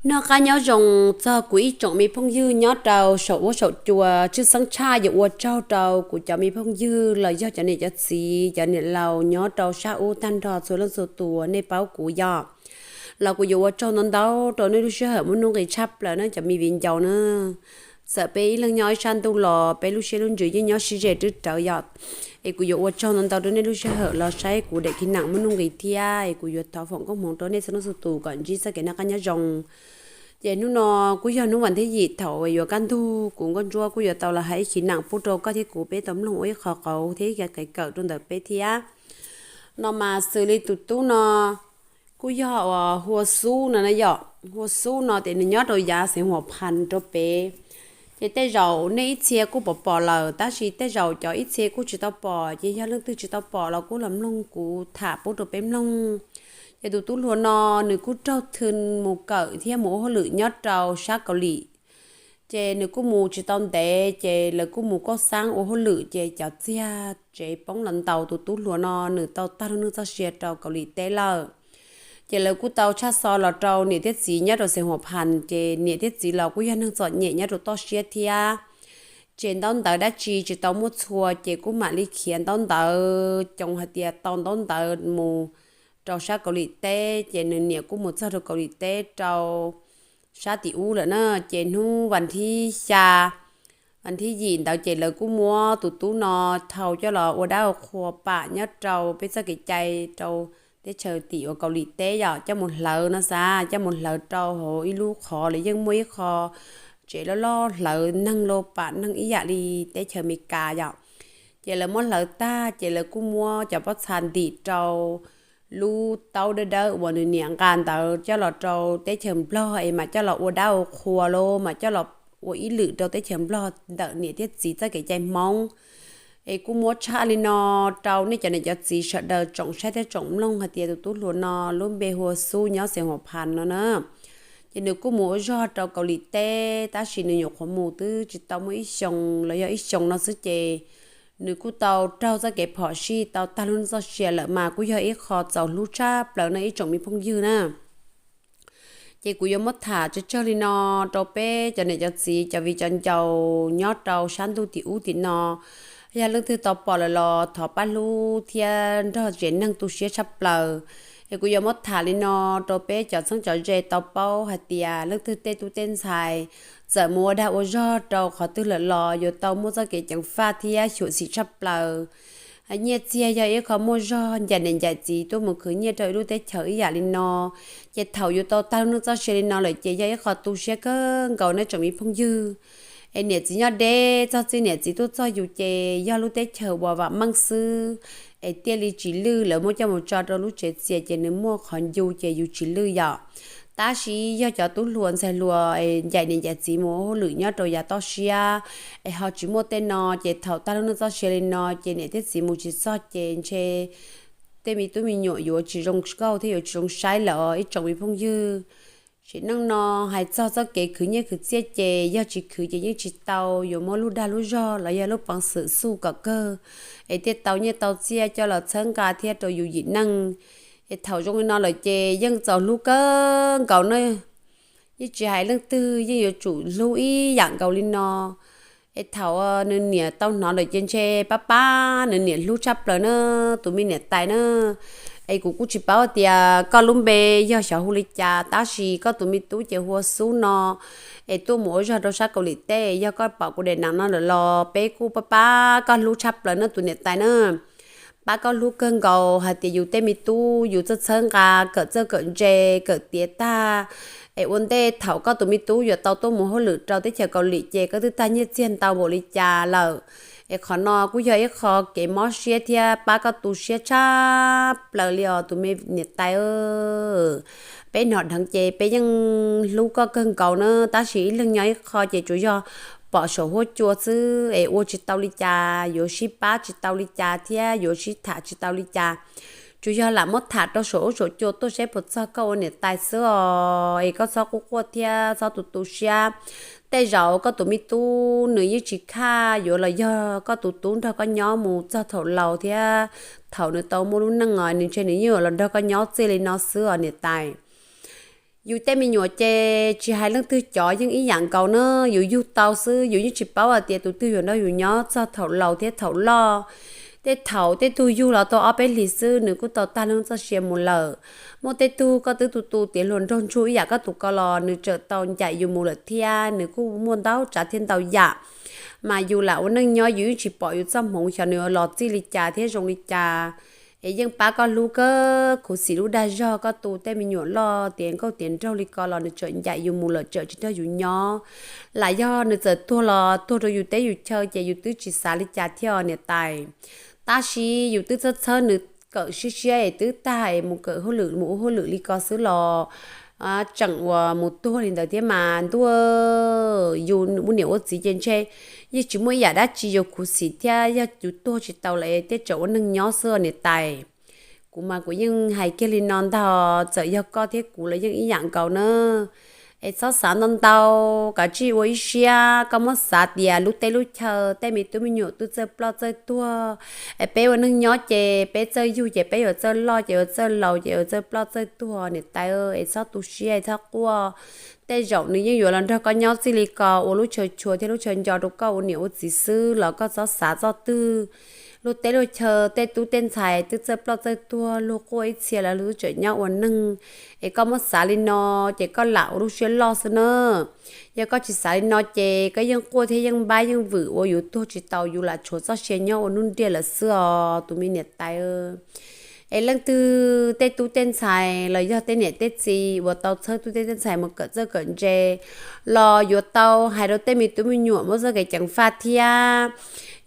Noj qab nyob zoo txog kuv ib tsoom me phooj ywg nyob rau saum huab saum cua, tshwj xeeb tshaj yuav ua tsaug rau kuv cov me phooj ywg los yog cov niam cov txiv cov niam laus nyob rau sab ub tag nrho txhua leej txhua tus nej paub kuv yog los kuv yuav ua tsaug ntau ntau rau nej lub sij hawm muaj nuj nqis tshaj plaws na cov me viv ncaus na. Txawm peb ib leeg nyob ib sab ntuj los peb lub siab lub ntsws yeej nyob sib ze twb rawv yom. Es kuv yuav ua tsaug ntau ntau rau nej lub sij hawm los saib kuv daim khiv nam muaj nuj nqis thiab es kuv yuav thov foom koob hmoov rau nej txhua leej txhua tus kom ntsib txoj kev noj qab nyob zoo. Ces hnub no kuj yog hnub vas thib yim thaum yuav kaj ntug, kuv Nkauj Ntsuab kuj yuav tau los hais ib khiv nam pub rau koj thiab kuv peb tau mloog ua ib qho qauv thiab ib qho kev kawm rau ntawm peb thiab. No mas xws li tus tub no kuj yog uas Hua Xub no na yom. Hua Xub no ces nws nyob rau yav Xeev Huam Phas rau pem. Ces tej zaum nej ib txhia kuj pom pom lawm tab sis tej zaum cov ib txhia kuj tsis tau pom, ces yog leej twg tsis tau pom los kuj los mloog kuv tham pub rau peb mloog. Ces tus tub hluas no nws kuj raug thw mus kawm thiab mus ua hauj lwm nyob rau sab Kaus Lim. Ces nws kuj mus tsis tau ntev ces lawv kuj mus kauj xab ua hauj lwm ces cov txiag tsev poob los ntaus tus tub hluas no, nws tau tag lub neej txoj sia rau Kaus Lim teb lawm. Ces lawv kuj tau tshaj xov los rau niam thiab txiv nyob rau Xeev Huam Phas, ces niam thiab txiv los kuj yog neeg txom nyem nyob rau toj siab thiab. Ces ntaub ntawv dab tsi tsis tau muaj txhua ces kuj mam li khiav ntaub ntawv, coo hais tias tau ntaub ntawv mus rau sab Kaus Lim teb, ces nws niam kuj mus txog rau Kaus Lim teb rau sab tim ub lawm na. Ces hnub vas thib xya, vas thib yim ntawd ces lawv kuj muab tus tub no thau coj los ua dab ua qhua pam nyob rau peb txoj kev cai rau teb chaws tim uas Kaus Lim teb yom, coj mus hlawv no xav, coj mus hlawv rau hauv ib lub qhov los yeej muaj ib qho tsev loj loj hlawv neeg los pam neeg ib yam li teb chaws Amelikas yom. Ces lawv muab hlawv tag ces lawv kuj muab cov pob txha ntim rau lub taub dawb dawb uas nws niam nqa ntawd coj los rau teb chaws Nplog es mam coj los ua dab ua qhua los mam coj los ua ib lwm rau teb chaws Nplog ntawm niam thiab txiv txoj kev cai Hmoob. Es kuj muab tshaj li no rau nej cov niam cov txiv sawv daws tsoom saib thiab tsoom mloog hais tias tus tub hluas no lub npe hu ua Xub nyob Xeev Huam Phas no na. Ces nws kuj mus ua zog rau Kaus Lim teb tab sis nws nyuam qhuav mus twb tsis tau muaj ib xyoo los yog ib xyoo no xwb ces nws kuj tau raug txoj kev phom sij tau tag lub neej txoj sia lawm mas kuj yog ib qho txaus hlub tshaj plaws no ib tsoom me phooj ywg na. Ces kuv yuav muab tham tsawg tsawg li no rau peb cov niam cov txiv cov viv cov ncaus nyob rau sab ntuj tim ub tim no. Yog leej twg tau pom lawm los thov pab hlub thiab nrog tsev neeg tu siab tshaj plaws. Es kuv yuav muab tham li no rau peb cov txheeb cov ze tau paub hais tias leej twg tej tub tej ntxhais txawm mus ua dag ua zog rau qhov twg lawm los yuav tau muaj txoj kev ceev faj thiab xyuam xim tshaj plaws. Nyiaj txiag yog ib qho muaj zog, ncaim niam ncaim txiv tuaj mus khwv nyiaj rau ib lub teb chaws ib yam li no. Ces thaum yuav tau tag lub neej txoj sia li no lawm ces yog ib qho tu siab kawg nkaus nej tsoom me phooj ywg. Es niam txiv nyob deb txog txij niam txiv tuaj txog yus ces yog lub teb chaws uas vam meej xwb, es thiaj li tsis lwj lawv muab coj mus tso rau lub tsev txias ces nws muaj qhov ncu ces yus tsis lwj yom. Tab sis yog cov tub hluas ntxhais hluas es ncaim niam ncaim txiv mus ua hauj lwm nyob rau yav toj siab, es ho tsis muaj tej no ces thaum tag lub neej txoj sia li no ces niam thiab txiv mus tsis txog ces ntshe tej me tub me nyuam yuav tsis zoo nkauj thiab yuav tsis zoo saib lawm os ib tsoom me phooj ywg. Sim neej no hais txog txoj kev khwv nyiaj khwv txiaj ces yog tsis khwv ces yeej tsis tau, yuav muab lub dag lub zog los yog lub peev xwm xuj kom kawg es thiaj tau nyiaj tau txiaj coj los txhawb nqa thiab rau yus yim neej. Es thaum zoo li no lawm ces yeej txaus hlub kawg nkaus na. Yeej tsis hais leej twg yeej yuav tsum hlub ib yam nkaus li no. Es thaum nws niam tau hnov lawm ces ntshe pab pab nws niam hlub tshaj plaws na, tus me niam tais na. Es kuv kuj tsis paub tias koj lub npe yog xyov hu li cas tab sis koj tus me tub ces hu ua Xub no, es tuaj mus ua zog rau sab Kaus Lim teb, yog koj pom kuv daim nam no lawm los peb kuj pab pab koj hlub tshaj plaws na tus niam tais na. Pab koj hlub kawg nkaus hais tias yus tej me tub yus txawj txhawb nqa, kawm txawj kawm ntse, kawm tiav tag, es ua ntej thaum koj tus me tub yuav tau tuaj mus hauj lwm rau teb chaws Kaus Lim ces koj twb tag nyiaj txiag ntau npaum li cas lawm. Es qhov no kuj yog ib qho kev mob siab thiab pab koj tu siab tshaj plaws li os tus me niam tais. Peb hnov dheev ces peb yeej hlub koj kawg nkaus na, tab sis ib leeg nyob ib qho ces tsuas yog pom saum huab cua xwb es ua tsis tau li cas, yuav sib pab tsis tau li cas thiab yuav sib tham tsis tau li cas. Tsuas yog lam muab tham rau saum huab saum cua tuaj saib puas txog koj ua niam tais xwb os, es koj txhob quaj quaj thiab txhob tu tu siab. Tej zaum koj tus me tub nws yeej tsis khaj yuav los yog koj tus tub nrog koj nyob mus txog thaum laus thiab thaum nws tau muaj lub neej os, nws ntshe nws yeej yuav los nrog koj nyob txij li no xwb os niam tais. Yus tej me nyuam ces tsis hais leej twg cov yeej ib yam nkaus na, yus yug tau xwb, yus yeej tsis paub hais tias tus twg yuav nrog yus nyob txog thaum laus thiab thaum loj. Tej thaum tej tug yug los tau ob peb hlis xwb nws kuj tau tag lub neej txoj sia mus lawm. Muaj tej tug koj twb tu tu tiav hluas nraug ntsuag ib yam koj tus ko los nws tseem tau ncaim yus mus lawm thiab, nws kuj muaj ntau tsav thiab ntau yam. Mas yus lam ua neej nyob yus yeej tsis pom yus txoj hmoov xyov nws los txij li cas thiab zoo li cas. Es yeej pab koj hlub kawg, khuv xim lub dag zog koj tu tej me nyuam loj tiav nkauj tiav nraug li ko los nws tseem ncaim yus mus lawm, tseem tsis nrog yus nyob. Lam yog nws txawm tuag los tuag rau yus teb yus chaw ces yus twb tsis xav li cas thiab os niam tais. Tab sis yus twb txhawb txhawb nws kawm siab siab es twb tag es mus kawm hauj lwm mus ua hauj lwm li ko xwb los tseem uas mus tuag li ntawd thiab mas ntuj. Yus ua niam ua txiv ces ntshe yeej tsis muaj ib yam dab tsi yuav khuv xim thiab, yog yus tuag tsis tau lawm tej tseem ua neej nyob xwb niam tais. Kuv mas kuv yeej hais kiag li no ntag, txawm yog koj thiab kuv los yeej ib yam nkaus na. Es txhob xav ntau ntau, kav tsij ua ib siab, koj muab xav tias lub teb lub chaw tej me tub me nyuam twb txawj ploj txawj tuag, es peb ua neej nyob ces peb txawj yug ces peb yuav txawj loj ces yuav txawj laus ces yuav txawj ploj txawj tuag niam tais, es txhob tu siab txhob quaj. Tej zaum nws yeej yuav los nrog koj nyob txij li ko ua lub chaw chua thiab lub chaw nco rau koj ua niam ua txiv xwb los koj txhob xav txoj twg. Lub teb lub chaw tej tub tej ntxhais twb txawj ploj txawj tuag luag quaj ib txhia los luag twb tseem nyob ua neeg. Es koj muab xav li no ces koj lam ua lub siab loj xwb na. Yog koj tsis xav li no ces koj yeej quaj thiab yeej npab yeej vwm ua yus tuag tsis tau yus lam tshuav txoj sia nyob ua hnub ntiag lawm xwb os tus me niam tais. Es leej twg tej tub tej ntxhais los yog tej niam tej txiv uas tau txhawb tub tej tub ntxhais mus kawm txawj kawm ntse los yuav tau hais rau tej me tub me nyuam muab txoj kev ceev faj thiab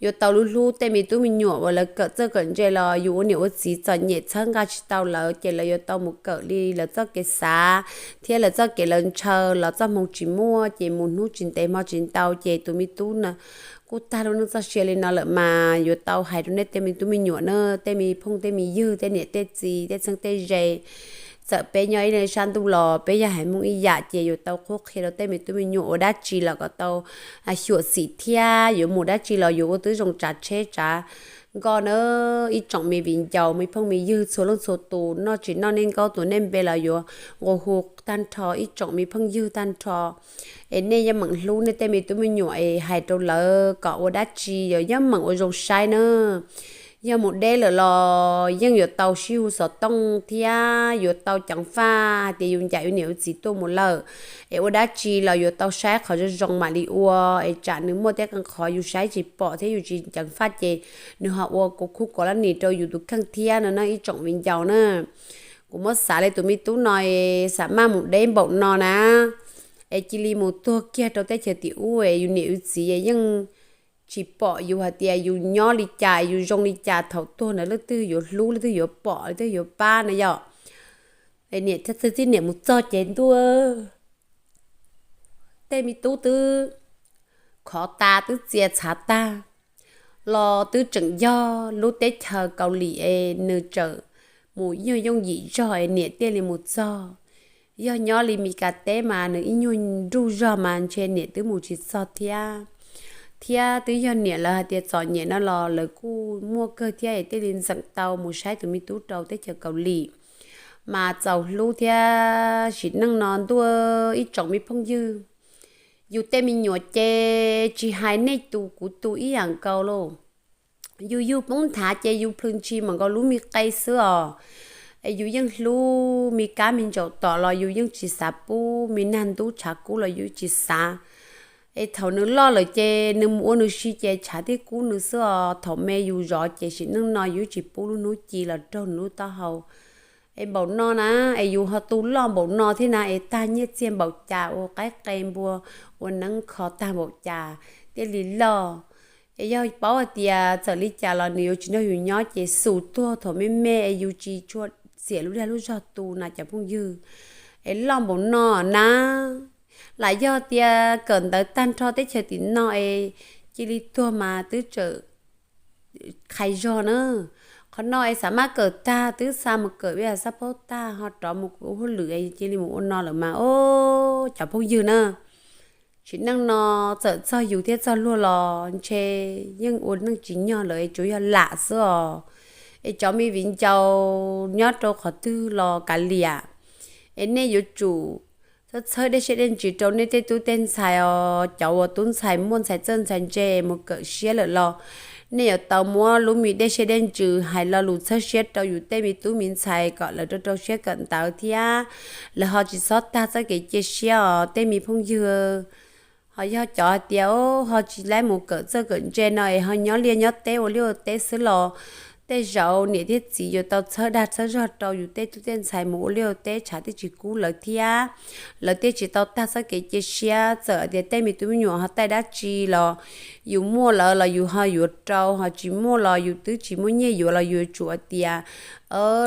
yuav tau hlub hlub tej me tub me nyuam uas lawv kawm txawj kawm ntse los yus ua niam ua txiv txom nyem txhawb nqa tsis tau lawv ces lawv yuav tau mus kawm li lawv txoj kev xav thiab lawv txoj kev lawv ntshaw los txoj hmoo tsis muaj ces mus hnub tsis ntev hmo tsis ntau ces tus me tub na kuj tag lub neej txoj sia li no lawm mas yuav tau hais rau nej tej me tub me nyuam na, tej me phooj tej me ywg tej niam tej txiv tej txheeb tej ze. Txawm peb nyob ib sab ntuj los peb yog haiv Hmoob ib yam ces yuav tau qhuab qhia rau tej me tub me nyuam ua dab tsi los kom tau xyuam xim thiab yuav mus dab tsi los yuav ua tib zoo tsav tsheb tsav nkoj na. Ib tsoom me viv ncaus me phooj me ywg txhua leej txhua tus noj tsis noj nej nkaub tus nej npe los yuav nqua hu tag nrho ib tsoom me phooj ywg tag nrho. Es nej yeej meem hlub nej tej me tub me nyuam es hais rau lawv kom ua dab tsi yog yeej meem ua zoo saib na. Yog mus deb lawm los yeej yuav tau sib hu xov tooj thiab yuav tau ceev faj hais tias yus ncaim yus niam yus txiv tuaj mus lawm. Es ua dab tsi los yuav tau saib qhov zoo zoo mam li ua, es tsam nws muaj tej qhov yus saib tsis pom thiab yus tsis ceev faj ces nws ho ua kuv khub kov lab nis rau yus tus kheej thiab no na ib tsoom viv ncaus na. Kuv muab xav li tus me tub no es xam maj mus deb npaum no na, es cia li mus tuag kiag rau teb chaws tim ub es yus niam yus txiv yeej tsis pom yus hais tias yus nyob li cas yus zoo li cas thaum tuag ntawd leej twg yuav hlub leej twg yuav pom leej twg yuav pab na yom. Es niam thiab txiv tib niam mus txog ces ntuj, tej me tub twb khov tas twb txia txhav tag los twb tseem yog lub teb chaws Kaus Lim es nws tseem mus yooj yooj yim zog es niam thiaj li mus txog. Yog nyob li Mis Kas teb mas nws ib nyuag nruj zog mas ntshe niam twb mus tsis txog thiab. Thiab twb yog niam lawv hais tias txom nyem no los lawv kuj muaj kawg thiab es thiaj li ntxeem tau mus saib tus me tub rau teb chaws Kaus Lim. Mas txaus hlub thiab sim neej no ntuj ib tsoom me phooj ywg, yus tej me nyuam ces tsis hais nej tus kuv tus ib yam nkaus lauj. Yus yug poob nthav ces yus plhws ntshis mam nkaus lub me qe xwb os. Es yus yeej hlub me kab me ntsaum tom los yus yeej tsis xav pub, me nag ntub tshav kub los yus tsis xav. Es thaum nws loj lawm ces nws mus ua nws si ces tshav thiaj kub nws xwb os. Thaum me yus zov ces sim neej no yus tsis pub lub hnub ci los raug nws lub taub hau. Es npaum no na, es yus ho tu loj npaum no thiab na, es tag nyiaj txiag npaum cas, ua qaib qe npua, ua neeb kho tag npaum cas thiaj li loj. Es yog paub hais tias txawm li cas los nws yuav tsis nrog yus nyob ces xum tuag thaum me me es yus tsis tshua txiam lub dag lub zog tu na cov phooj ywg. Es loj npaum no na, lam yog tias kawm ntawv tag nrho teb chaws tim no es cia li tuag mas twb tseem qhais zog na. Qhov no es xav maj kawm tag twb xa mus kawm viaj xab paub tag ho rov mus ua hauj lwm es cia li mus ua no lawm mas os cov phooj ywg na. Sim neej no txawm txog yus thiab txog luag los ntshe yeej ua neej tsis nyog lawm es tsuas yog lam xwb os. Es cov me viv ncaus nyob rau qhov twg los kav liam, es nej yuav tsum txhawb dej siab dej ntsws rau nej tej tub tej ntxhais os. Cov uas tub ntxhais muaj ntxhais txawj ntxhais ntse mus kawm siab lawm los nej yuav tau muab lub me dej siab dej ntsws hais lo lus txhawb siab rau yus tej me tub me ntxhais kom lawv rau rau siab kawm ntawv thiab lawv ho tsis txhob tag txoj kev cia siab os tej me phooj ywg. Ho yog cov hais tias ho tsis laib mus kawm txawj kawm ntse no es ho nyob liaj nyob teb ua liaj ua teb xwb los tej zaum niam thiab txiv yuav tau txhawb dag txhawb zog rau yus tej tub tej ntxhais mus ua liaj ua teb tshav tib tsis kub lawv thiab. Lawv thiaj tsis tau tag txoj kev cia siab. Txawm tias tej me tub me nyuam ho taij dab tsi los yus muaj lawm los yus ho yuav rau, ho tsis muaj los yus twb tsis muaj nyiaj yuav los yus yuav tsum hais tias,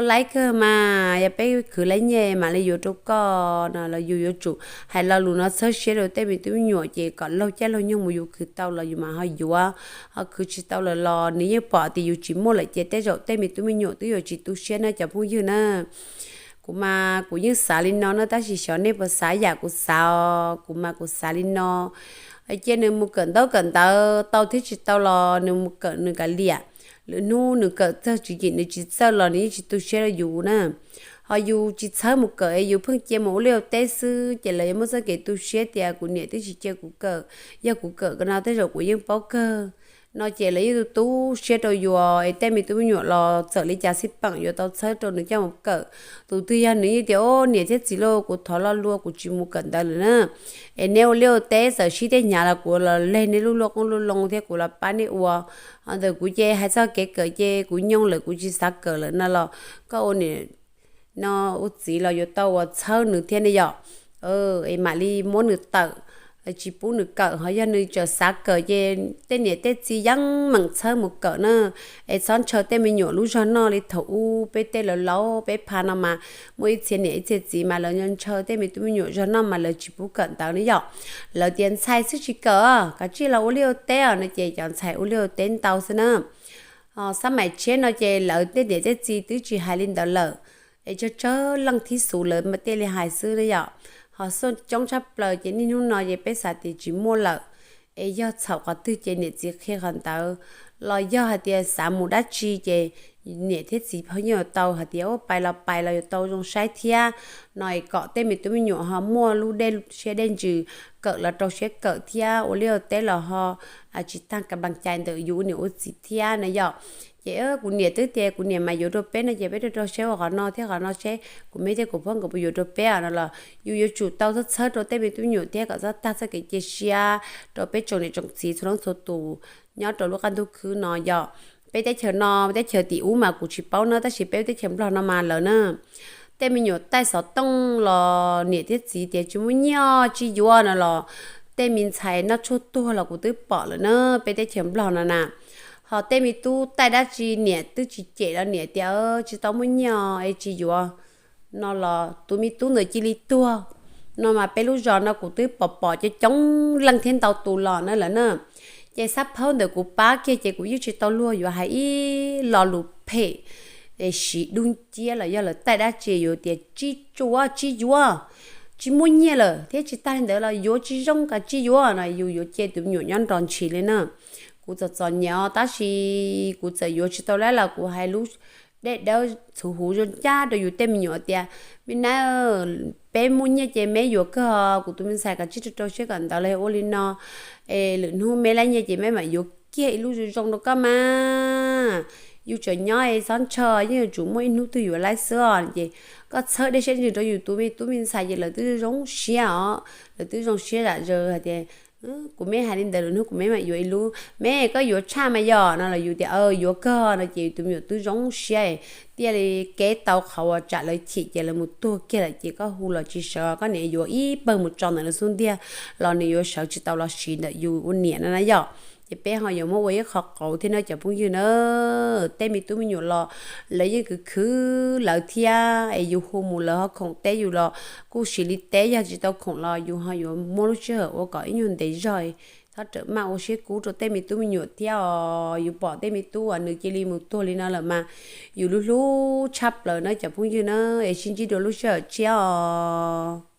laib kawg mas, yog peb khwv laib nyiaj mam li yuav rau koj no los yus yuav tsum hais lo lus no txhawb siab rau tej me tub me nyuam ces kom laug caij laug nyoog mus yus khwv tau los yus mam ho yuav, ho khwv tsis tau lawm los nws yeej pom tias yus tsis muaj lawm ces tej zaum tej me tub me nyuam twb yuav tsis tu siab na cov phooj ywg na. Kuv mas kuv yeej xav li no na tab sis xyov nej puas xav yam kuv xav os. Kuv mas kuv xav li no, cia nws mus kawm ntaub kawm ntawv tau thiab tsis tau los nws mus kawm nws kav liam. Lwm hnub nws kawm txog tsis yim nws tsis txawj los nws yeej tsis tu siab rau yus na. Ho yus tsis txhawb mus kawm es yus pheej cia mus ua liaj ua teb xwb ces lawv yuav muaj txoj kev tu siab tias kuv niam twb tsis cia kuv kawm, yog kuv kawm no tej zaum kuv yeej paub kawg no ces lawv yeej tu tu siab rau yus es tej me tub me nyuam los txawm li cas xij peem yuav tau txhawb rau nws coj mus kawm. Tus twg yog nws yeej tias, o, niam thiab txiv lauj, kuv thov lo lus kuv tsis mus kawm ntawv lawm na. Es neb ua liaj ua teb txawm sib tej hnyav los kuv los leg neb lub luaj qoob lub loo thiab kuv los pab neb ua. Ho ntawm kuv ces hais txog kev kawm ces kuv nyoo lawm kuv tsis xav kawm lawm no los koj ua niam no ua txiv los yuav tau uas txhawb nws thiab ne yom. Es mam li muab nws tawm, tsis pub nws kawm. Ho yog nws tseem xav kawm ces tej niam tej txiv yeej meem txhawb mus kawm na. Es txhob ntshaw tej me nyuam lub zog noj li thaum ub peb tej laus laus peb pha no mas muaj ib txhia niam ib txhia txiv mas lawv ntshaw tej me tub me nyuam zog noj mas lawv tsis pub kawm ntawv ne yom. Lawv tias ntxhais xwb tsis kawm, kav tsij los ua liaj ua teb os no ces cov ntxhais ua liaj ua teb ntau xwb na. Xab maim tshiab no ces lawv tej niam tej txiv twb tsis hais li ntawd lawm, es tsawg tsawg leej thib xus lawv mas thiaj li hais xwb na yom. Ho xuaj coob tshaj plaws ces niaj hnub no ces peb xav tias tsis muaj lawm, es yog txhaum qhov twg ces niam txiv qhia qhov ntawd, los yog hais tias xav mus dab tsi ces niam thiab txiv pheej yuav tau hais tias ua pais los pais los yuav tau zoo saib thiab no es kom tej me tub me nyuam ho muaj lub dej siab dej ntsws, kawm los rau siab kawm thiab ua liaj ua teb los ho tsis tag kas npas cai ntawm yus ua niam ua txiv thiab na yom. Ces kuv niam twb tias kuv niam mas yuav rau peb no ces peb rau rau siab ua qhov no thiab qhov no seb kuv me thiab kuv phob nkawd puas yuav rau peb no los yus yuav tsum tau txhawb txhawb rau tej me tub me nyuam thiab kom txhob tag txoj kev cia siab rau peb tsoom niam tsoom txiv txhua leej txhua tus nyob rau lub qab ntuj khwb no yom. Peb teb chaws no teb chaws tim ub mas kuv tsis paub na tab sis peb teb chaws Nplog no mas lawv na, tej me nyuam taij xov tooj los niam thiab txiv tias tsis muaj nyiaj tsis yuav no los tej me ntxhais noj tshuaj tuag los kuv twb pom lawm na peb teb chaws Nplog no na. Ho tej me tub taij dab tsi niam twb tsis cem los niam tias tsis tau muaj nyiaj es tsis yuav no los tus me tub ntawd cia li tuag no mas peb lub zos no kuv twb pom pom coob coob leej thiab ntau tus los na lawm na. Ces xab phaub ntawm kuv pab kiag ces kuv yeej tsis tau luag yuav hais ib lo lus phem siv dub nciab los yog lawv taij dab tsi yuav tias tsis tsuav tsis yuav, tsis muaj nyiaj lawm thiab tsis tag li ntawd los yuav tsis zoo kav tsis yuav no yus yuav cia tus me nyuam nyob nrog ntshis li na. Kuv txom txom nyem tab sis kuv txawm yuav tsis tau lawm los kuv hais lub dej dawb txhuv huv zoo ncaj rau yus tej me nyuam tias, me nab, peb muaj nyiaj ces meb yuav kawg, kuv tus me ntxhais kav tsij rau rau siab kom ntawd los ua li no es lwm hnub meb laib nyiaj ces meb mam yuav kiag ib lub zoo zoo rau koj mas. Yus tseem nyob es txhob ntshaw, yeej yuav tsum muaj ib hnub twg yuav laib xwb os. Ces koj txhawb dej siab ntsws rau yus tus me tub me ntxhais ces lawv twb zoo siab os, lawv twb zoo siab zam zaws hais tias kuv meb hais li ntawd lwm hnub kuv meb mam yuav ib lub, meb koj yuav tshaj mas yog no los yus tias yuav kawg no ces tus me nyuam twb zoo siab thiaj li keb tau qhov uas tsam lawv chim ces lawv mus tuag kiag lawm ces koj hu los tsis sawv, koj niam yuav ib pawg mus tso ntawm lawv xub ntiag los nws yuav sawv tsis tau los siv ntawm yus ua niam no na yom. Ces peb ho yuav muab ua ib qho qauv thiab na cov phooj ywg na. Tej me tub me nyuam los lawv yeej khwv khwv lawv thiab es yus hu mus lawv ho khoom teb yus los kuj siv li teb, yog tsis tau khoom los yus ho yuav muab lub sij hawm ua kom ib nyuag ntev zog. Txhob rawm maj ua siab kub rau tej me tub me nyuam thiab os. Yus pom tej me tub uas nws cia li mus tuag li no lawm mas yus lub hlub tshaj plaws na cov phooj ywg na. Es sib ntsib dua lub sij hawm tshiab os.